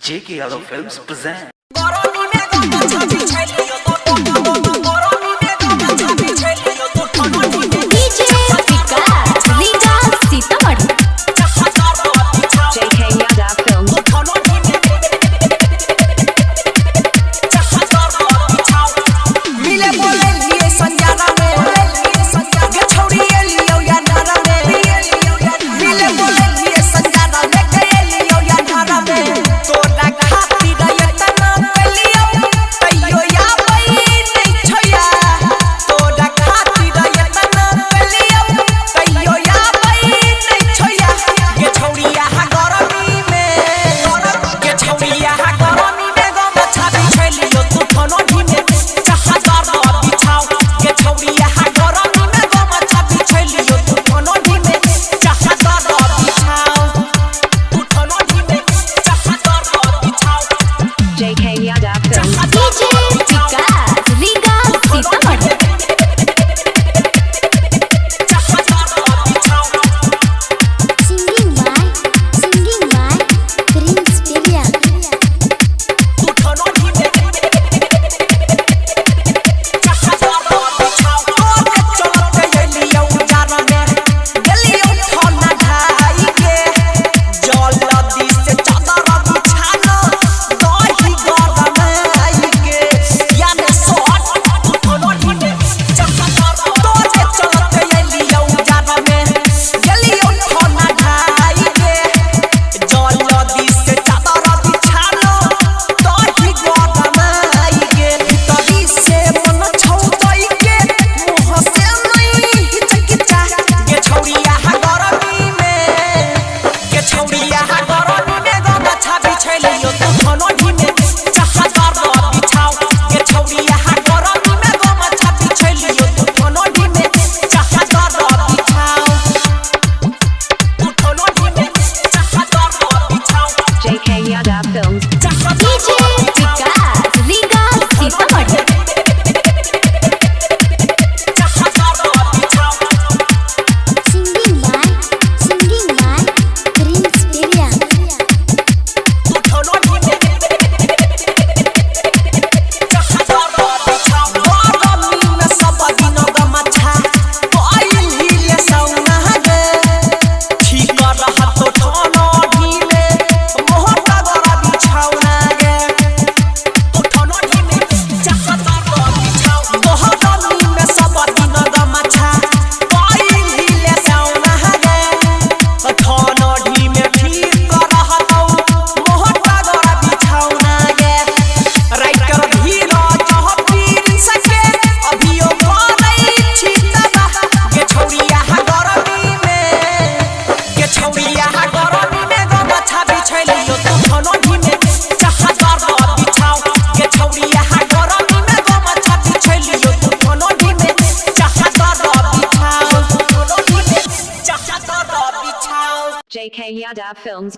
JK Yadav Films present. DJ Vikas Riga Sitamarhi. JK Yadav Films. मिले बोले लिए संजारा में के छौड़ी एलियो या नारा में मिले बोले लिए संजारा में के एलियो या नारा में तोरा खातिर एतना कलियो तैयो या बई नहीं छोया तोरा खातिर एतना कलियो तैयो या बई नहीं छोया के छौड़िया हा गरमी में के छौड़िया हा गरमी में गम छापी छैलियो तू ठनोढी में चाहा दर बिछाओ के छौड़िया हा गरमी में गम छापी छैलियो तू ठनोढी में चाहा दर बिछाओ तू ठनोढी में चाहा दर बिछाओ JK Yadav Films. DJ Vikas Riga Sitamarhi. चाहा दर बिछाओ। Singing by Prince Piriya. तू ठनोढी में चाहा दर बिछाओ तोरे चलते एलियो जारा में गेलियो ठना ढाई के जलदी से चादर बिछाना दही गरमाई के याने सोट तू ठनोढी में चाहा दर तोरे चलते एलियो जारा में गेलियो ठना ढाई के जलदी से चादर बिछाना दही गरमाई के भीतरी से मन छौतई के मुँह से नहीं हिचकिचा के छौड़िया हा गरमी में के छौड़िया हा गरमी में गमछा बिछैलियो तू ठनोढी में चाहा दर बिछाओ के छौड़िया हा गरमी में गमछा बिछैलियो तू ठनोढी में चाहा दर बिछाओ तू ठनोढी में चाहा दर बिछाओ JK Yadav Films. चाहा DJ Vikas Riga Sitamarhi. चाहा दर बिछाओ। Singing by Prince Piriya. तू ठनोढी में चाहा दर बिछाओ गरमी में सब दिन गमछा कोइल हिले सौना गे ठीक रहत तो ठनोढी में मोहटा गरा बिछाउना गे तू ठनोढी में चाहा दर बिछाओ गरमी में सब दिन गमछा कोइल हिले सौना गे ठनोढी में ठीक रहत मोहटा गरा बिछाउना गे राइटर धीरज पीर सके अभियो करै छी तबाह के छौड़िया हा गरमी में के छौड़िया हा गरमी में गमछा बिछैलियो तू ठनोढी में चाहा दर बिछाओ के छौड़िया हा गरमी में गमछा बिछैलियो तू ठनोढी में चाहा दर बिछाओ ठनोढी में चाहा दर बिछाओ। JK Yadav Films.